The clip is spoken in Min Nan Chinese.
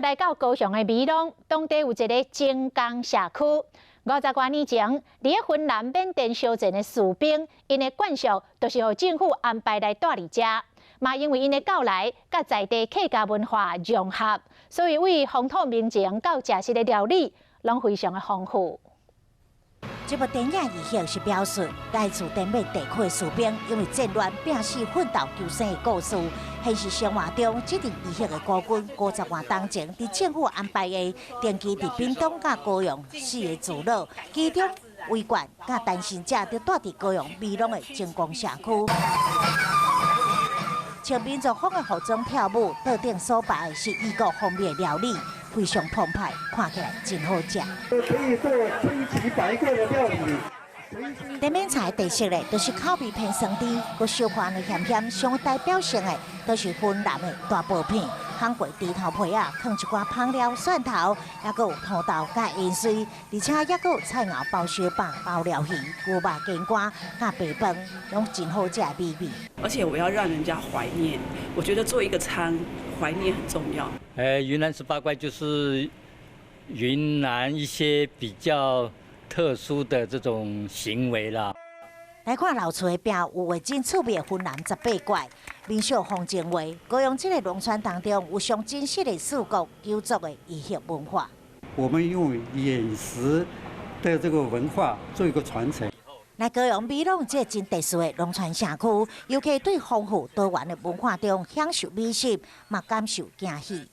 來到高雄的美濃，當地有一个精工社區。50外年前，佇咧芬蘭緬甸相戰的士兵，𪜶的眷屬就是予政府安排來蹛佇遮。嘛因為𪜶的到來，佮在地客家文化融合，所以對風土民情到食食的料理，攏非常的豐富。這部電影藝術是描述來自滇緬地區的士兵，因為戰亂拼死奮鬥求生的故事。現實生活中，這支義學的孤軍50外冬前，佇政府安排下，定居佇屏東佮高雄四个聚落，其中維權佮單身者就蹛佇高雄美濃的精工社區。穿民族風的服裝跳舞，桌頂所擺的是異國風味的料理，非常澎湃，看起來真好食。可以做千奇百怪的料理。頂面菜特色咧，就是口味偏酸甜，閣小可的鹹鹹，上代表性的就是雲南的大薄片，烘過豬頭皮仔，囥一寡香料、蒜頭，抑閣有土豆佮芫荽，而且抑閣有菜餚包燒肉、包鰾魚、牛肉羹乾、佮白飯，攏真好食的美味。而且我要讓人家懷念，我覺得做一個餐，懷念很重要。雲南十八怪就是雲南一些比較特殊的這種行為啦。來看老厝的壁有畫真趣味的雲南十八怪，民俗風情畫。高雄這个農村當中有上真實的四國九族的異域文化。我們用飲食的這個文化做一個傳承。來高雄美濃這个真特殊的農村社區，遊客對豐富多元的文化中享受美食，嘛感受驚喜。